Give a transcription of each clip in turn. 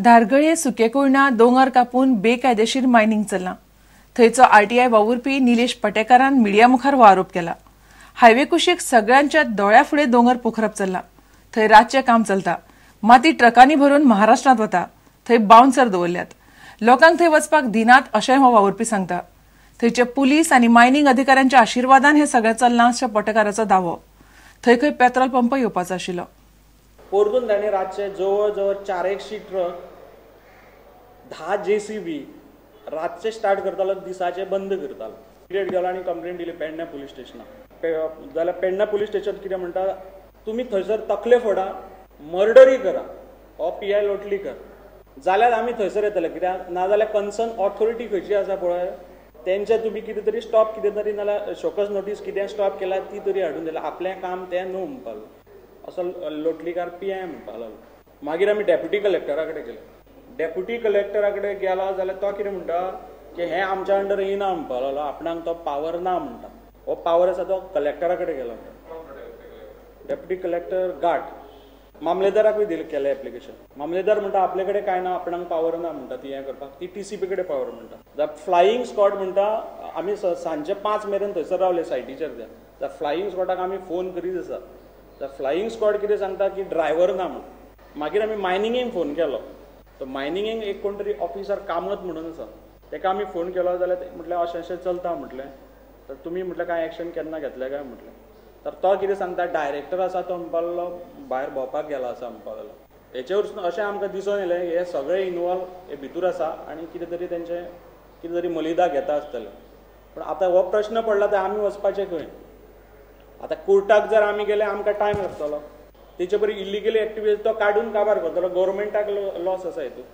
धारगळे सुकेकोयणा दोंगर कापून बेकायदेशीर मायनिंग चल्लां. थंयचो आरटीआय वावुरपी निलेश पटेकारान मिडिया मुखार हो आरोप केला. हायवे कुशीक सगळ्यांच्या दोळ्या फुडें दोंगर पोखरप चल्लां. थंय रातचें काम चलता. माती ट्रकांनी भरून महाराष्ट्रांत वता. थंय बाउन्सर दवरल्यात. लोकांक थंय वचपाक दिनात अशेंय हो वावुरपी सांगता. थंयचे पुलीस आनी मायनिंग अधिकाऱ्यांच्या आशिर्वादान हें सगळें चल्लां अशें पटेकाराचो दावो. थंय खंय पेट्रोल पंप येवपाचो आशिल्लो. परतून ताणें रातचे जवळ जवळ 400 ट्रक 10 JCB रातचे स्टार्ट करतालो, दिसाचे बंद करतालो. इमिडिएट गेलो आनी कंप्लेन दिली पेडण्या पुलीस स्टेशनाक. जाल्यार पेडण्या पुलीस स्टेशन कितें म्हणटा, तुमी थंयसर तकले फोडा, मर्डरी करा, हो PI Lotlikar, जाल्यार आमी थंयसर येतले. कित्याक नाजाल्यार कन्सर्न ऑथॉरिटी खंयची आसा पळय तेंचे तुमी कितें तरी स्टॉप कितें तरी नाल्यार शोकस नोटीस कितें स्टॉप केला ती तरी हाडून दिला, आपलें काम तें न्हू म्हणपाक लागलो. असो लोटलीकार PI म्हणपाक लागलो. मागीर आमी डेप्युटी कलेक्टरा कडेन गेले. डेप्युटी कलेक्टरा कडेन गेला जाल्यार तो कितें म्हणटा की हें आमच्या अंडर येना म्हणपाक लागलो, आपणाक तो पावर ना म्हणटा. हो पावर आसा तो कलेक्टरा कडेन गेलो म्हणटा. डेप्युटी कलेक्टर घाट मामलेदाराकूय दिलें केलें एप्लिकेशन. मामलेदार म्हणटा आपले कडेन कांय ना, आपणाक पावर ना म्हणटा ती हें करपाक, ती TCP कडेन पावर म्हणटा. फ्लायींग स्क्वॉड म्हणटा आमी सांजचे 5 मेरेन थंयसर रावले सायटीचेर. त्या फ्लायींग स्क्वॉडाक आमी फोन करीत आसा. फ्लायींग स्क्वॉड कितें सांगता की ड्रायव्हर ना म्हण. मागीर आमी मायनिंगेक फोन केलो. तो मायनिंगेक एक कोण तरी ऑफिसर कामत म्हणून आसा, ताका आमी फोन केलो जाल्यार म्हटलें अशें अशें चलता म्हटलें, तर तुमी म्हटलें कांय एक्शन केन्ना घेतलें काय म्हटलें. तर तो कितें सांगता डायरेक्टर आसा तो म्हणपाक लागलो भायर भोंवपाक गेला आसा म्हणपाक लागलो. हेचे वरसून अशें आमकां दिसून येयलें हे सगळे इनवॉल्व हे भितूर आसा आनी कितें तरी तेंचे कितें तरी मलिदा घेता आसतले. पूण आतां हो प्रश्न पडला तर आमी वचपाचें खंय? आतां कोर्टाक जर आमी गेले आमकां टायम लागतलो, तेचे बरी इलिगली एक्टिविटी तो काडून काबार करतलो, गव्हर्मेंटाक लॉस आसा हितून.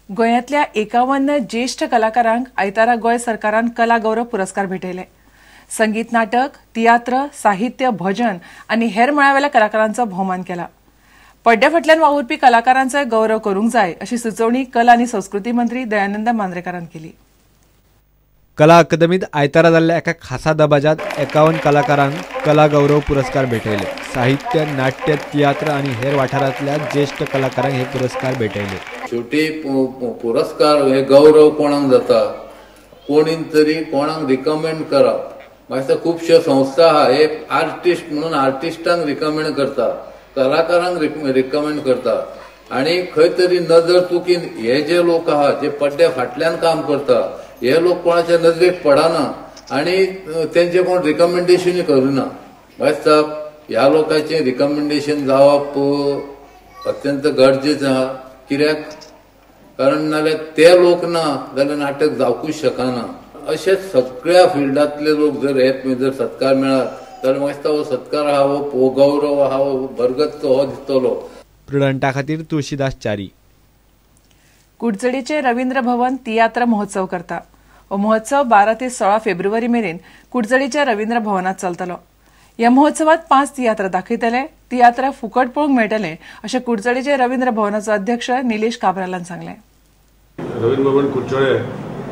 गोंयांतल्या 51 ज्येश्ठ कलाकारांक आयतारा गोंय सरकारान कला गौरव पुरस्कार भेटयले. संगीत, नाटक, तियात्र, साहित्य, भजन आनी हेर मळावेल्या कलाकारांचो भोवमान केला. पड्ड्या फाटल्यान वावुरपी कलाकारांचोय गौरव करूंक जाय अशी सुचोवणी कला आनी संस्कृती मंत्री दयानंद मांद्रेकारान केली. कला अकादमीत आयतारा जाल्ल्या एका खासा दबाज्यात 51 कलाकारांक कला गौरव पुरस्कार भेटयले. साहित्य, नाट्य, तियात्र आनी हेर वाठारांतल्या ज्येश्ठ कलाकारांक हे पुरस्कार भेटयले. शेवटी पुरस्कार हे गौरव कोणाक जाता, कोणी तरी कोणाक रिकमेंड करप. मागीर खुबश्यो संस्था आहा हे आर्टिस्ट म्हणून आर्टिस्टांक रिकमेंड करता, कलाकारांक रिकमेंड करता आनी खंय तरी नदर चुकीन हे जे लोक आहा जे पड्ड्या फाटल्यान काम करता हे लोक कोणाच्या नजरेक पडना आनी तेंचे कोण रिकमेंडेशन करिना. भाई ह्या लोकांचे रिकमेंडेशन जावप अत्यंत गरजेचें आहा, कित्याक कारण नाल्यार ते लोक ना जाल्यार नाटक जावकूच शकना. अशे सगळ्या फिल्डांतले लोक जर हे जर सत्कार मेळत जाल्यार म्हाका दिसता हो सत्कार आहा हो गौरव आहा हो बरगत हो दिसतलो. प्रुडंटा खातीर तुळशीदास च्यारी. कुडचडेचे रवींद्र भवन तियात्र महोत्सव करता. हो महोत्सव 12 ते 16 फेब्रुवारी मेरेन कुडचडेच्या रवींद्र भवनात चलतलो. ह्या महोत्सवात 5 तियात्र दाखयतले. तियात्र फुकट पळोवंक मेळटले अशें कुडचडेचे रवींद्र भवनाचो अध्यक्ष निलेश काब्रालान सांगलें. रवींद्र भवन कुडचडे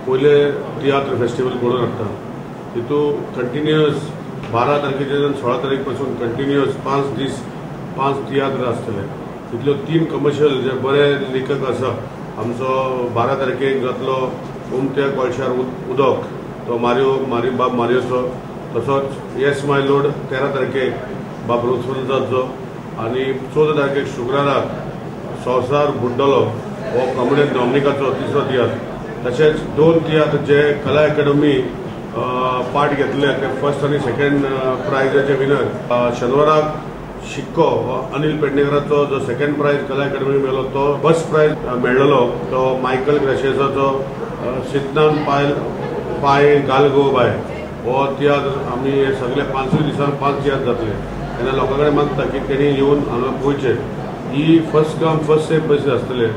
पयले तियात्र फेस्टिवल घडोवन हाडटा. तितूंत कंटिन्युअस 12 तारखेच्यान 16 तारीख पासून कंटिन्युअस 5 दीस 5 तियात्र आसतले. तितल्यो 3 कमर्शियल जे बरे लेखक आसा आमचो 12 तारखेक जातलो उमत्या कोळशार उदक तो मारियो मारियो बाब मारियोचो, तसोच येस माय लोड 13 तारखेक बाब रोसवंताचो आनी 14 तारखेक शुक्राराक संवसार बुड्डलो हो कॉमेडियन डॉमिनिकाचो तिसरो तियात्र. तशेंच 2 तियात्र जे कला अकादमी पार्ट घेतले ते फर्स्ट आनी सेकंड प्रायजाचे विनर. शनिवाराक शिक्को अनिल पेडणेकराचो जो सेकंड प्रायज कला अकादमी मेळ्ळो तो फर्स्ट प्रायज मेळ्ळो तो मायकल ग्रेशियसाचो सिद्धनान पाय गालगो बाय हो तियात्र. आमी हे सगळे 5 दिसान 5 तियात्र जातले. तेन्ना लोकां कडेन मागता की तेणी येवन हांगा पळोवचें. ही फर्स्ट कम फर्स्ट सेफ बसीस आसतले.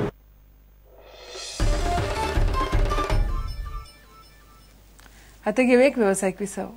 आतां घेवया एक वेवसायीक विसव.